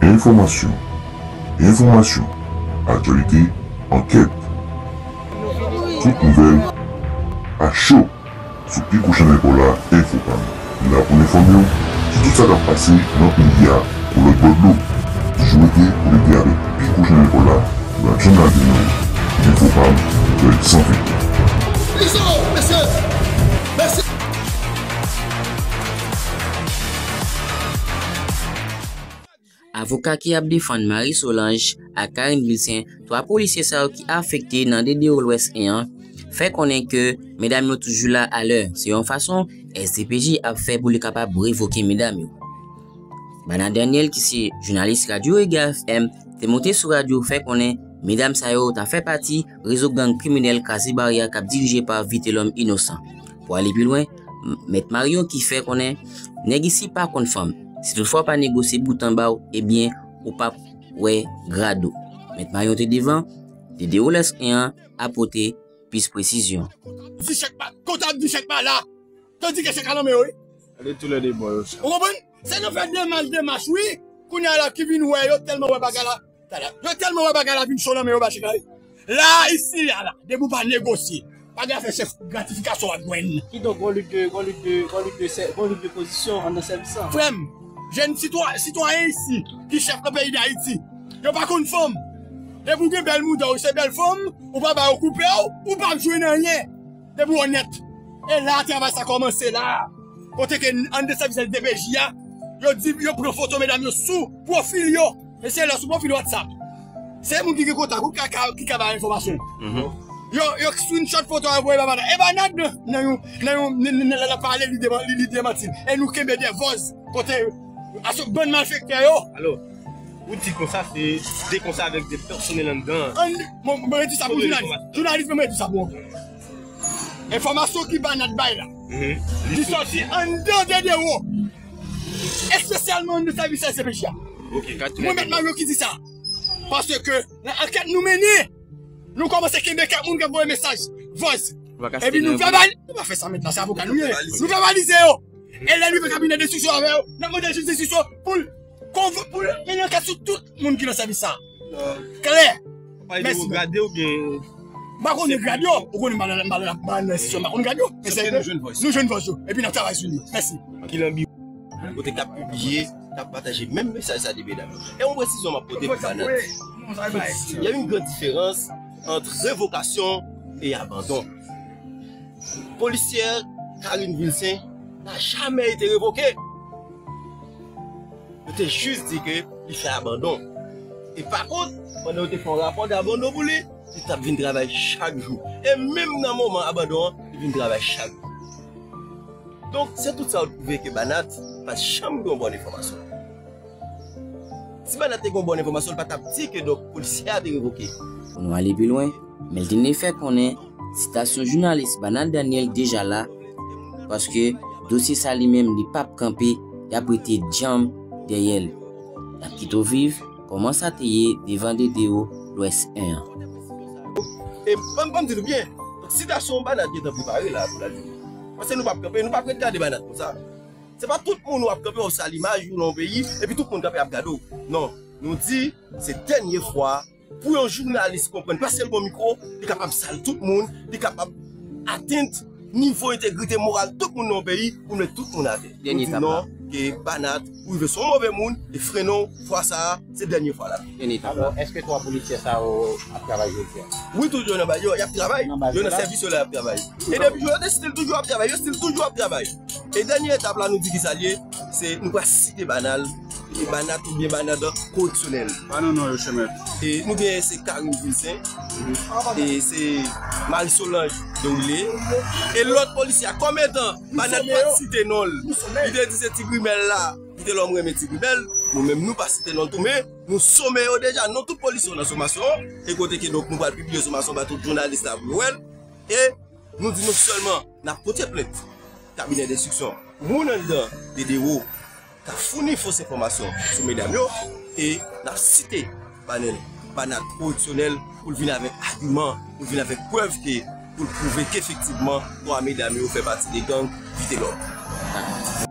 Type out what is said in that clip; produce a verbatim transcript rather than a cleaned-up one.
Enfòmasyon, enfòmasyon, aktyalite, ankèt. Tout nouvèl a cho sou Pi Gwo Chanèl Pòla, Enfopam. Li la pou l enfòme w sou tout sa k ap pase nan peyi a, ou lòt bò dlo. Toujou rete konekte avèk Pi Gwo Chanèl Pòla, nan chanèl a di nou, Enfopam, nouvèl san filtre. Avoka ki ap defann Marie Solange ak Carine Vilcin, twa polisye sa yo ki afekte nan D D O Lwès en an, fè konnen ke medam yo toujou la alè. Se yon fason S D P J ap fè pou li kapab revoke medam yo. Bana Daniel, ki se jounalis radyo Rega F M, te monte sou radyo fè konnen medam sa yo ta fè pati rezo gang kriminèl Kraze Baryè k ap dirije pa Vitelhomme Innocent. Pou ale pi lwen, m-, Mèt Marion ki fè konnen nèg isi pa konn fanm. Si toutfwa w pa negosye bout anba w, ebyen, ou p ap wè grad ou. Mèt Marion te devan, te de Rolex en an, ap pote plis presizyon. Di chèk pa, kontab di chèk pa la. Tandike chèk a nan men yo, wi. Gade tou lè de bò yo sa. Ou konprann? Se nou fè demach, demach, wi. Kounye a la ki vin wè yo tèlman wè bagay la. Yo tèlman wè bagay la vin cho nan men yo, ba chèk la, wi. La, isi a la, depi w pa negosye, pa gen afè chèf gratifikasyon w ap jwenn. Kidonk, gon lit de, gon lit de, gon lit de sè-, gon lit de pozisyon anndan sèvis la. Frè m, jèn sitwa-, sitwayen isi, ki chèf nan peyi Dayiti, yo pa konn fanm. Depi w gen bèl mouda w, se bèl fanm, ou pa ba yo koupe w, ou p ap jwenn anyen. Depi w onèt. E la travay sa kòmanse la. Kote ke anndan sèvis S D P J a, yo di, yo pran foto medam yo sou pwofil yo. E se la sou pwofil WhatsApp. Se moun ki gen kontak ou ki ka, ka, ki ka bay enfòmasyon. Mhm. Yo, yo screenshot foto a voye ba Banat. E Banat nan, nan yon, nan yon, nan, nan, nan, nan pale li deman-, li, li demanti. E nou kenbe de vòz kote aso bann malfektè yo. Alo, ou di konsa se de konsa avèk de pèsonèl anndan. An, mwen, mwen di sa pou jounalis. Jounalis, mwen di sa pou ou. Enfòmasyon ki Banat bay la, li sòti anndan de dewo, espesyalman anndan sèvis S D P J a. Mwen Mèt Mario ki di sa. Paske nan ankèt nou mennen, nou kòmanse kenbe kèk moun k ap voye mesaj, vòz. Epi nou vèbal-, nou pa fè sa mentnan, se avoka nou ye. Nou vèbalize yo. E lè li rive kabinè enstriksyon avè yo, n ap mande jij enstriksyon pou l konvo-, pou l mennen ankèt sou tout moun ki nan sèvis sa. Klè. Mèsi. Ou gade oubyen... M pa konnen grad yo. Ou konnen m pa nan, m pa nan, m pa nan enstriksyon, m pa konnen grad yo. Men se ke nou jwenn vòz yo. Epi n ap travay sou li. Mèsi. Ki lanbi kote k ap pibliye, k ap pataje menm mesaj sa de medam yo. E yon presizyon m ap pote pou Banat. Il y a une grande différence entre révocation et abandon. Polisyè Carine Vilcin n'a jamais été révoquée. Yo te jis di ke li fè abandon. E pa kont, pandan yo te fè yon rapò dabandon pou li, li t ap vin travay chak jou. E menm nan moman abandon an, li vin travay chak jou. Donk, se tout sa yo pwouve ke Banat pa t janm gen yon bòn enfòmasyon. Si Banat te gen yon bòn enfòmasyon, li pa t ap di ke donk polisye a te revoke. Pou nou ale pi lwen, Meldine fè konnen sitasyon jounalis Banat Daniel deja la, paske dosye sa li menm li p ap kanpe, y ap rete djanm dèyè l. N ap kite w viv kòman sa te ye devan D D O Lwès en an. E ban m, ban m di nou byen, sitasyon Banat gentan prepare la pou l al jwenn. Paske nou p ap kanpe, nou p ap ret gade Banat konsa. Se pa tout moun w ap kanpe, w ap sal imaj ou nan yon peyi, epi tout moun kanpe ap gade w. Non, nou di, se dènye fwa pou yon jounalis konprann, paske l gon mikwo, li kapab sal tout moun, li kapab atenn nivo entegrite moral tout moun nan yon peyi, pou l met tout moun atè. Nou di non, ke Banat, ou rive sou yon move moun, e frennen w, fwa sa a, se dènye fwa la. Alò, èske twa polisye sa yo ap travay jodi a? Wi, tout yo nan baz yo, y ap travay. Yo nan sèvis yo la, y ap travay. E depi jou yo te still toujou ap travay, yo still toujou ap travay. E dènye etap la, nou di ki sa l ye, se nou pral site Banat, e Banat oubyen Banat koreksyonèl. Ba nou non yo, chèmèt. E nou gen se Carine Vilcin, e se Marie Solange Deroulé, e lòt polisye a, kòm etan Banat pa t site non l. Li te di se Ti Grimèl la, Vitelhomme renmen Ti Grimèl, nou menm nou pa site non l tou, men nou some yo deja, non tout polisye yo nan somasyon, e kote ke donk nou pral pibliye somasyon ba tout jounalis la pou yo wè l, e nou di nou sèlman n ap pote plent kabinè denstriksyon pou moun anndan D D O ka founi fos enfòmasyon sou medam yo, e n ap site Banat, Banat koreksyonèl pou l vin avèk agiman, pou l vin avèk prèv ke, pou l pwouve ke efektivman twa medam yo fè pati de gang Vitelhomme.